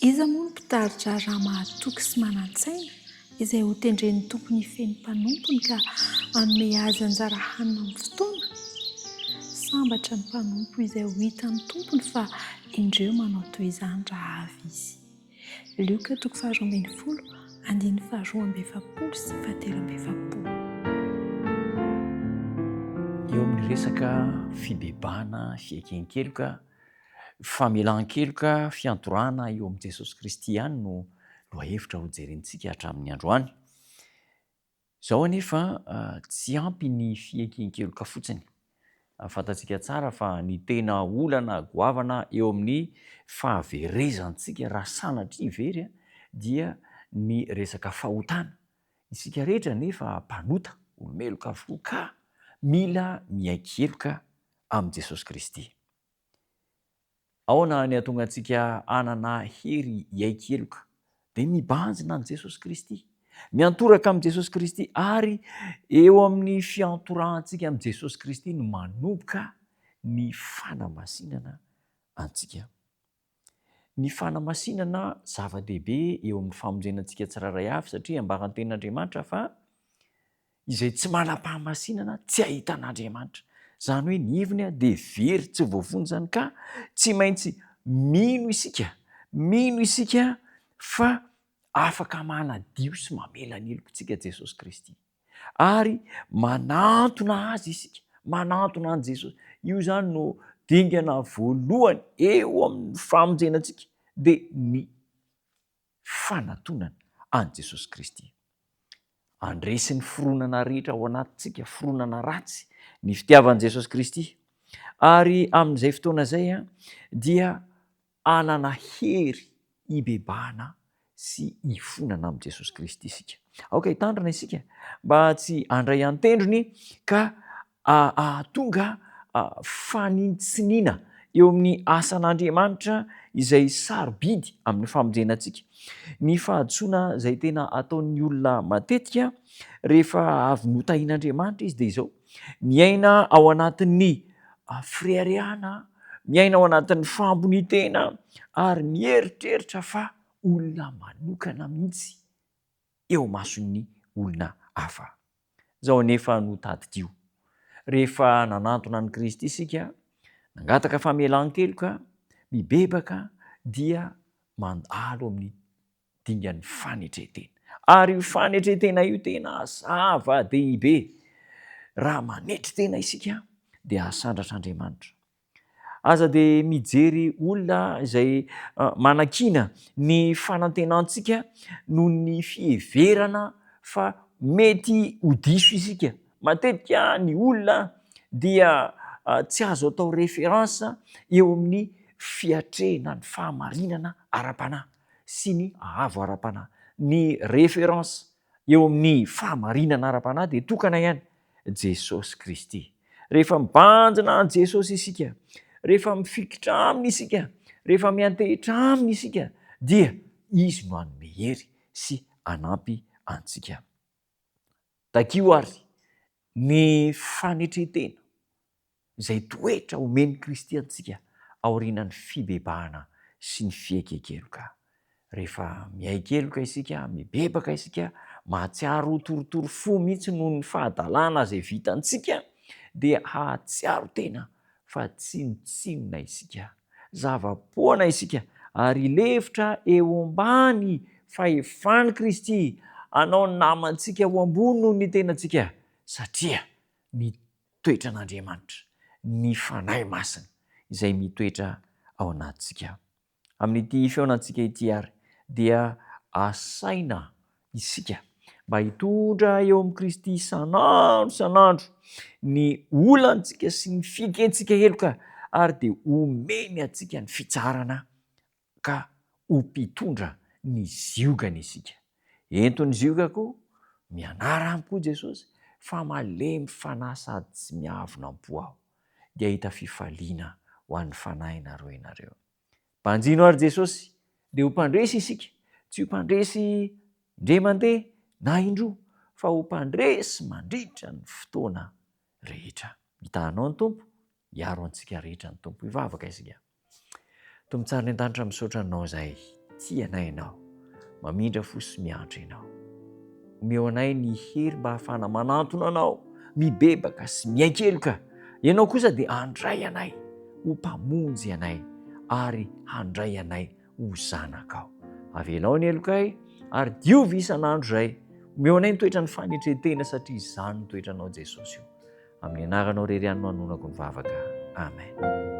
Iza moa no mpitari-draharaha mahatoky sy manan-tsaina, izay hotendren'ny tompony hifehy ny mpanompony ka hanome azy anjara hanina amin'ny fotoana? Sambatra ny mpanompo izay ho hitan'ny tompony fa indreo manao toy izany raha avy izy. Lioka toko faharoa ambin'ny folo, andininy faharoa amby efapolo sy fahatelo amby efapolo. Eo amin'ny resaka fibebahana, fiaiken-keloka, famelan-keloka, fiantorahana eo amin'i Jesosy Kristy ihany no lohahevitra hojerentsika hatramin'ny androany. Izao anefa tsy ampy ny fiaiken-keloka fotsiny. Fantatsika tsara fa ny tena olana goavana eo amin'ny fahaverezantsika raha sanatria very dia ny resaka fahotana. Isika rehetra anefa mpanota, olo-meloka avokoa ka mila miaiky heloka amin'i Jesosy Kristy. Ahoana ny hahatonga antsika hanana hery hiaiky heloka? Dia mibanjina an'i Jesosy Kristy. Miantoraka amin'i Jesosy Kristy ary eo amin'ny fiantorahantsika amin'i Jesosy Kristy no manomboka ny fanamasinana antsika. Ny fanamasinana zava-dehibe eo amin'ny famonjena antsika tsirairay avy satria ambaran'ny tenin'Andriamanitra fa Izay tsy manam-pahamasinana tsy hahita an'Andriamanitra. Izany hoe ny heviny dia very tsy voavonjy izany ka tsy maintsy mino isika, mino isika fa afaka manadio sy mamela ny helokintsika Jesosy Kristy. Ary manantona Azy isika, manantona an'i Jesosy. Io izany no dingana voalohany eo amin'ny famonjena antsika dia ny fanatonana an'i Jesosy Kristy. Handresy ny fironana rehetra ao anatintsika, fironana ratsy, ny fitiavan'i Jesosy Kristy. Ary amin'izay fotoana izay dia hanana hery hibebahana sy hifonana amin'i Jesosy Kristy isika. Aoka hitandrina isika mba tsy handray an-tendrony ka hahatonga fanintsiniana eo amin'ny asan'Andriamanitra izay sarobidy amin'ny famonjena antsika. Ny fahadisoana izay tena ataon'ny olona matetika rehefa avy notahin'Andriamanitra izy dia izao, miaina ao anatin'ny fireharehana, miaina ao anatin'ny fahambonian-tena ary mieritreritra fa olona manokana mihitsy eo imason'ny olona hafa. Izao anefa no tadidio, rehefa nanantona an'i Kristy isika, nangataka famelan-keloka, mibebaka, dia mandalo amin'ny dingan'ny fanetren-tena. Ary io fanetren-tena io tena zava-dehibe. Raha manetry tena isika dia hasandratr'Andriamanitra. Aza dia mijery olona izay manakiana ny fanantenantsika noho ny fiheverana fa mety ho diso isika. Matetika ny olona dia tsy azo atao référence eo amin'ny fiatrehana ny fahamarinana ara-panahy sy ny haavo ara-panahy. Ny référence eo amin'ny fahamarinana ara-panahy dia tokana ihany, Jesosy Kristy. Rehefa mibanjina an'i Jesosy isika, rehefa mifikitra Aminy isika, rehefa miantehitra Aminy isika, dia Izy no hanome hery sy hanampy antsika. Takio àry ny fanetren-tena. izay toetra omen'i Kristy antsika aorianan'ny fibebahana sy ny fiaiken-keloka. Rehefa miaiky heloka isika, mibebaka isika, mahatsiaro ho torotoro fo mihitsy noho ny fahadalana izay vitantsika, dia hahatsiaro tena fa tsinontsinona isika, zava-poana isika ary hilefitra eo ambany fahefan'i Kristy hanao ny namantsika ho ambony noho ny tenantsika satria ny toetran'Andriamanitra, ny Fanahy Masina izay mitoetra ao anatintsika. Amin'ity fihaonantsika ity àry dia asaina isika mba hitondra eo amin'i Kristy isan'andro isan'andro ny olantsika sy ny fikentsika heloka ary dia omeny antsika ny fitsaharana ka ho mpitondra ny ziogany isika. Ento ny ziogako, mianara amiko hoy Jesosy, fa malemy fanahy sady tsy miavona am-po aho, dia hahita fifaliana ho an'ny fanahinareo ianareo. Banjino àry Jesosy, dia ho mpandresy isika, tsy ho mpandresy indray mandeha na indroa, fa ho mpandresy mandritra ny fotoana rehetra. Hitaha anao ny Tompo, hiaro antsika rehetra ny Tompo. Hivavaka isika. Tompo tsara any an-danitra misaotra anao izahay. Tia anay Ianao. Mamindra fo sy miantra Ianao. Omeo anay ny hery mba hahafahana manantona Anao, mibebaka sy miaiky-heloka. Ianao kosa dia handray anay ho Mpamonjy anay ary handray anay ho zanakao. Avelao ny helokay ary diovy isan'andro izay. Omeo anay ny toetran'ny fanetren-tena satria izany no toetranao Jesosy o. Amin'ny anaranao irery ihany no anonako ny vavaka. Amen.